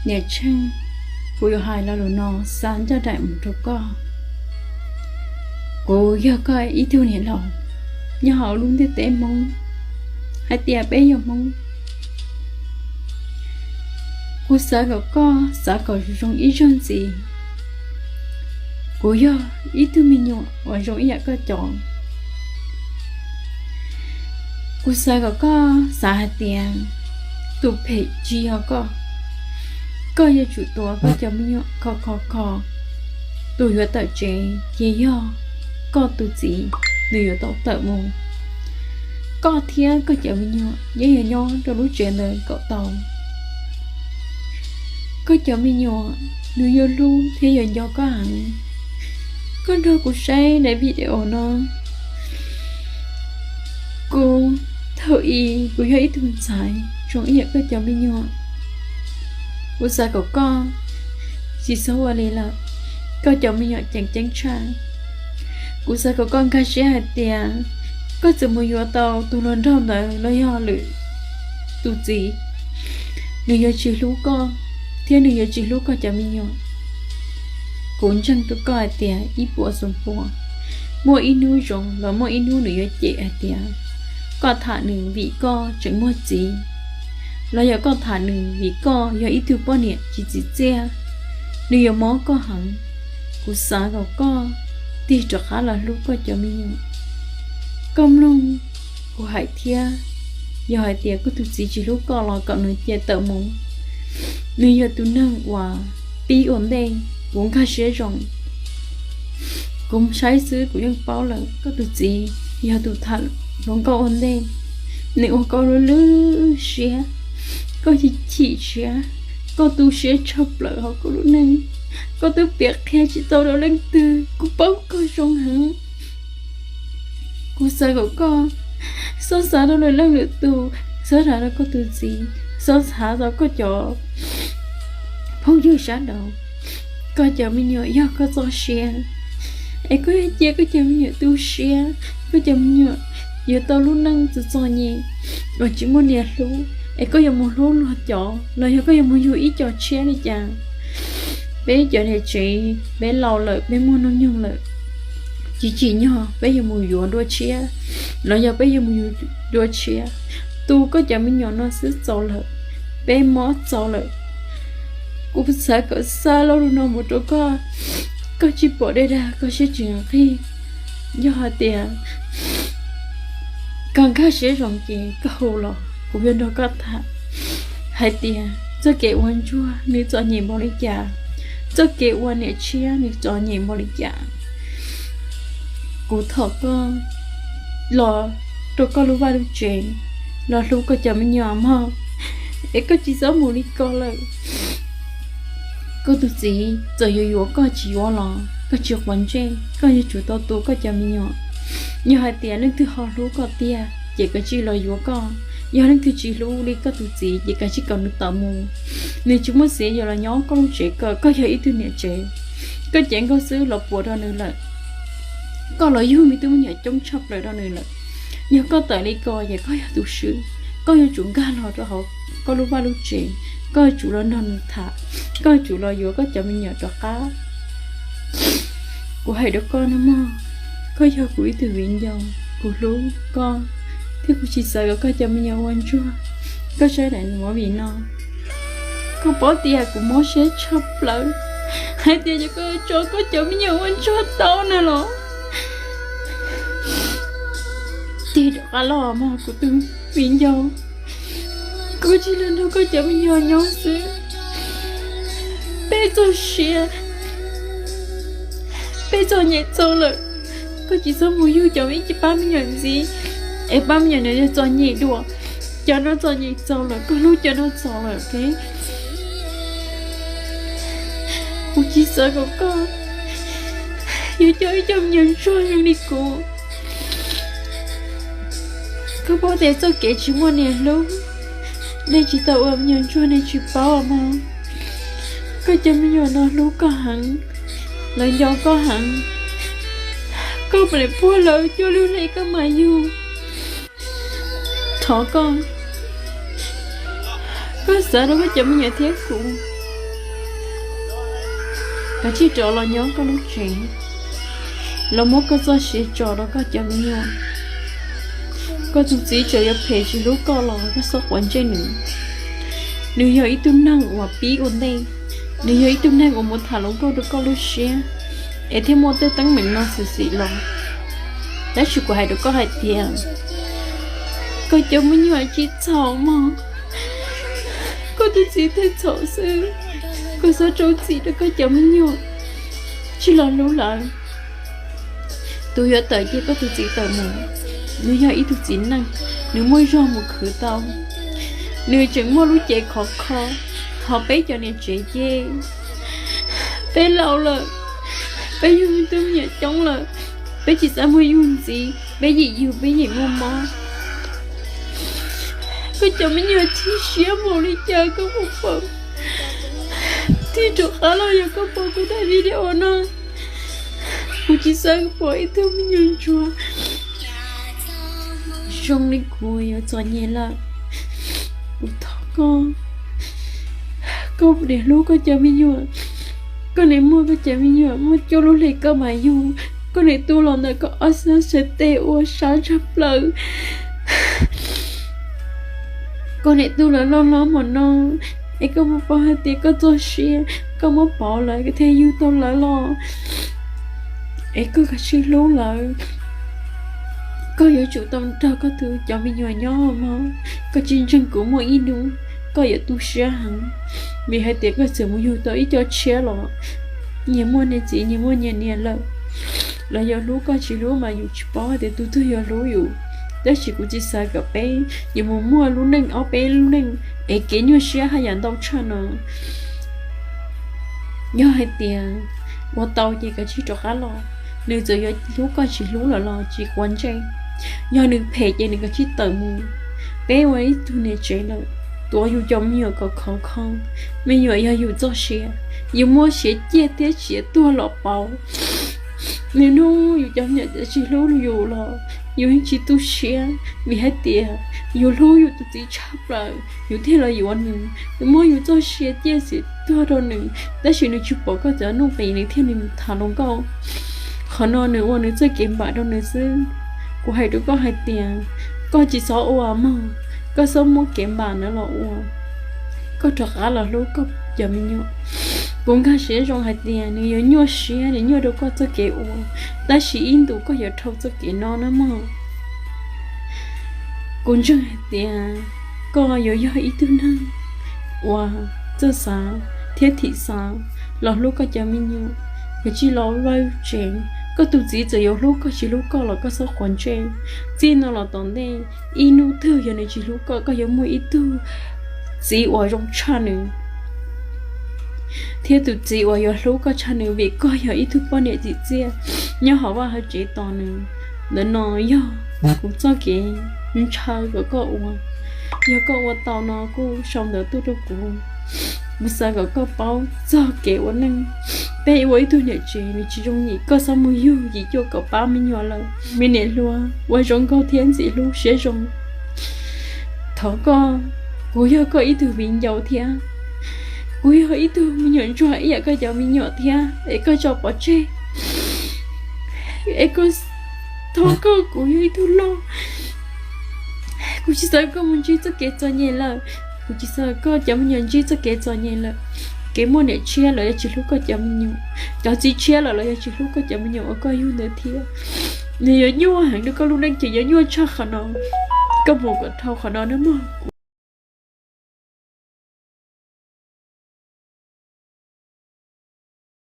Niam Tsheej, kuv yuav hais lo lus no xa ncaj nraim mus rau koj. Kuv yog koj ib tug niam laus nyob hauv lub ntiaj teb Hmoob, hais tias peb yog Hmoob. Kuv xav kom koj xav kom zoo ib zaug ntxiv. Kuv yog ib tug me nyuam uas zoo ib yam koj cov. Kuv xav kom koj xav hais tias tus phem tsis yog koj. Koj yuav tsum tuav koj cov me nyuam kho kho kho. Tus yuav tawm tsev ces yog koj tus txiv, nws yuav tau tawm mus. Koj thiab koj cov me nyuam yeej yuav nyob rau lub tsev ntawd kom tau. Koj cov me nyuam nws yuav hlub thiab yuav nco koj heev. Koj nrog kuv saib daim video no, kuv thaum ub kuv yog ib tug ntxhais zoo ib yam koj cov me nyuam. Kuv xav kom koj tsis txhob ua li lawm, koj cov me nyuam ceev ceeb tshaj. Kuv xav kom koj nkag siab hais tias koj txawm mus yuav tau tus hluas nraug ntawd los yog lwm tus txiv, nws yuav tsis hlub koj thiab nws yuav tsis hlub koj cov me nyuam. Kuv ntseeg rau koj hais tias ib puas xoom pua, muaj ib hnub zoo los muaj ib hnub nws yuav cem hais tias koj tham nws vim koj tseem muaj txiv, los yog koj tham nws vim koj yog ib tug poj niam tsis txim txiaj. Nws yuav mob koj heev. Kuv xav kom koj tig rov qab los hlub koj cov me nyuam. Koj mloog kuv hais thiab, yog hais tias koj tus txiv tsis hlub koj los kom nws cia tawm mus. Nws yog tus neeg uas pib ua ntej, kuv nkag siab zoo. Kuv saib xwb kuv yeej paub lawm, koj tus txiv yog tus tham hluas nkauj ua ntej. Nws ua koj lub lub siab, koj chim chim siab, koj tu siab tshaj plaws hauv koj lub neej. Koj twb piav qhia tsis tau rau leej twg, kuv paub koj zoo heev. Kuv xav kom koj txhob xav rau lwm leej lwm tus, txhob xav rau koj tus txiv, txhob xav rau koj cov phooj ywg sab nraud. Koj cov me nyuam yog koj txoj sia, es koj yuav cia koj cov me nyuam tu siab, koj cov me nyuam yuav tau lub neej txom txom nyem uas tsis muaj niam hlub, es koj yuav mus hlub luag cov los yog koj yuav mus yug ib co tshiab li cas? Peb cov niam tsev peb laus lawm, peb muaj hnub nyoog lawm, tsis tsim nyog peb yuav mus yuav dua tshiab, los yog peb yuav mus yuav dua tshiab. Tu koj cov me nyuam no xwb txaus lawm, peb mob txaus lawm. Kuv xav kom xa lo lus no mus rau koj, koj tsis pom dej dag koj siab tsis nqig. Yog hais tias koj nkag siab zoo ces koj hu los kuv yuav nrog koj tham hais tias txoj kev ua ntsuag nws txom nyem npaum li cas, txoj kev ua niam tshiab nws txom nyem npaum li cas. Kuv thov koj los rau koj lub vaj lub tsev, los hlub koj cov me nyuam mog, es koj tsis txhob mus li ko lawm. Koj tus txiv txawm yuav yuav koj tsis yuav los koj tsis quav ntsej, koj yuav tsum tau tu koj cov me nyuam. Yog hais tias leej twg ho hlub koj tiag ces kav tsij los yuav koj, yog leej twg tsis hlub li koj tus txiv ces kav tsij kom nws tawm mus. Nws tsis muaj xiv yuav los nyob koj lub tsev kawm, koj yog ib tug niam tsev, koj cev nkauj xwb los puas rau nws lawm. Koj los yug me tub me nyuam coob tshaj plaws rau nws lawm. Yog koj tawm li ko ces koj yog tus swb, koj yuav tsum nkag los rau hauv koj lub vaj lub tsev, koj yuav tsum los nrog nws tham, koj yuav tsum los yuav koj cov me nyuam rov qab. Kuv hais rau koj no mog, koj yog kuv ib tug viv ncaus, kuv hlub koj, thiab kuv tsis xav kom koj cov me nyuam ua ntsuag. Koj saib daim movie no, koj paub tias kuv mob siab tshaj plaws hais tias yog koj tso koj cov me nyuam ua ntsuag tau na los tig rov qab los mog kuv tus viv ncaus. Kuv tsis los nrog koj cov me nyuam nyob xwb. Peb txoj sia, peb txom nyem txaus lawm. Koj tsis txhob mus yug cov ib pab me nyuam ntxiv, es pab me nyuam ntawd txom nyem dua. Cov no txom nyem txaus lawm, koj hlub cov no txaus lawm. Kuv tsis xav kom koj yuav coj ib co me nyuam ntsuag zoo li kuv. Koj paub tias txoj kev tsis muaj niam hlub, nej tsis tau ua me nyuam ntsuag nej tsis paub mog. Koj cov me nyuam no hlub koj heev, lawv nco koj heev. Koj mam li puag lawv cuag lub hle koj mam yug. Thov koj, koj xav rau koj cov me nyuam thiab kuv. Koj tsij rov los nyob koj lub tsev, los muab koj txoj sia tso rau koj cov me nyuam. Koj tus txiv tseem yuav phem tsis hlub koj los koj txhob quav ntsej nws. Nws yog ib tug neeg uas pib ua ntej, nws yog ib tug neeg uas mus tham hluas nkauj rau koj lub siab, es thiaj muaj tej teeb meem no xwm xim los. Tab sis kuv hais rau koj hais tias, koj cov me nyuam tsis txhaum mog. Koj tus txiv thiaj txhaum xwb. Koj txhob rau txim rau koj cov me nyuam, tsis los hlub lawv. Tus yuav tawm ces koj tus txiv tawm mus. Nws yog ib tug txiv neej, nws muaj zog mus khwv tau. Nws tseem muaj lub cev khov kho, ho peb cov niam tsev ces peb laus lawm, peb yug me tub me nyuam coob lawm, peb tsis xav muaj yug ntxiv, peb yeem yug peb yeem muaj mob. Koj cov me nyuam chim siab npaum li cas koj puas pom? Tig rov qab los yog koj pom kuv daim video no, kuv tsis xav pom ib tug me nyuam ntsuag zoo li kuv yuav txom nyem lawm. Kuv thov koj, koj niam hlub koj cov me nyuam, koj niam muaj koj cov me nyuam muaj cuaj lub hlis koj mam yug, koj niam tu los ntawm koj ob xab xab tes ua sab tshaj plaws. Koj niam tu lawv loj hlob hmo no, es koj muab paub hais tias koj txoj sia, koj muab pauv lawv koj thiaj yug tau lawv los, es koj kav tsij hlub lawv. Koj yuav tsum tau nrog koj tus cov me nyuam nyob mog, koj tsis ntseeg kuv muaj ib hnub koj yuav tu siab heev, vim hais tias koj txawm mus yug tau ib co tshiab los nyias muaj niag txiv nyias muaj nyias niam lawm. Lawv yuav hlub koj tsis hlub mas yus tsis paub hais tias tus twg yuav hlub yus, tab sis kuv tsis xav kom peb yuav mus muaj lub neej ob peb lub neej es kev nyuaj siab haj yam ntau tshaj no. Yog hais tias ua tau ces kav tsij rov qab los, nws txawm yuav hlub koj tsis hlub lawm los tsis quav ntsej. Yog nws phem ces nws kav tsij tawm mus. Peb ua ib tug niam tsev lawm, tuav yus cov me nyuam kom khov kho. Me nyuam yog yus txoj sia, yus muab siav ciaj thiab siav tuag los pauv. Nws hnub yus cov me nyuam tsis hlub yus los yus yeej tsis tu siab, vim hais tias yus hlub yus tus txiv tshaj plaws yus thiaj los yuav nws, muab yus txoj sia ciaj xiam tuag rau nws, tab sis nws tsis pom koj cov nuj nqis nws thiaj li tham hluas nkauj. Qhov no nws ua nws txoj kev npam rau nws xwb. Kuv hais rau koj hais tias koj tsis txhob ua mog, koj txhob muab kev npam ntawd los ua. Koj rov qab los hlub koj cov me nyuam. Kuv nkag siab zoo hais tias nws yuav nyuaj siab, nws nyuaj rau koj txoj kev ua, tab sis ib ntus koj yuav dhau txoj kev no na mog. Kuv ntseeg hais tias koj yuav yog ib tug neeg uas txawj xav thiab thim xav los hlub koj cov me nyuam. Kav tsij los vaj tsev, koj tus txiv txawm yuav hlub koj tsis hlub koj los koj txhob quav ntsej. Txij no los tom ntej, ib hnub twg yog nws tsis hlub koj, koj yuav muaj ib tug txiv uas zoo tshaj nws, thiab tus txiv uas yuav hlub koj tshaj nws, vim koj yog ib tug poj niam tsim txiaj nyob hauv vaj hauv tsev tos nws. Ntawm no yog kuv txoj kev ntshaw kom koj ua. Yog koj ua tau no kuj sau ntawv tuaj rau kuv. Kuv xav kom koj paub txog kev ua neej. Peb ua ib tug niam tsev nws tsis yooj yim, koj txhob mus yug yim cuaj kaum pab me nyuam lawm. Me niam hluas, ua zoo nkauj thiab ntxim hlub siab zoo. Thov koj, kuv yog koj ib tug viv ncaus thiab, kuv yog ib tug me nyuam ntsuag ib yam koj cov me nyuam thiab, es koj tso pov tseg. Es koj, thov koj, kuv yog ib tug loj, kuv tsis xav koj mus ntsib txoj kev txom nyem lawm. Kuv tsis xav koj cov me nyuam ntsib txoj kev txom nyem lawm. Kev muaj niam tshiab los yog tsis hlub koj cov me nyuam, cov txiv tshiab los los yog tsis hlub koj cov me nyuam uas koj yug ntawd thiab. Nws yuav nyuaj heev rau koj lub neej, ces yuav nyuaj tshaj qhov no. Koj mus kom dhau qhov no nawb mog.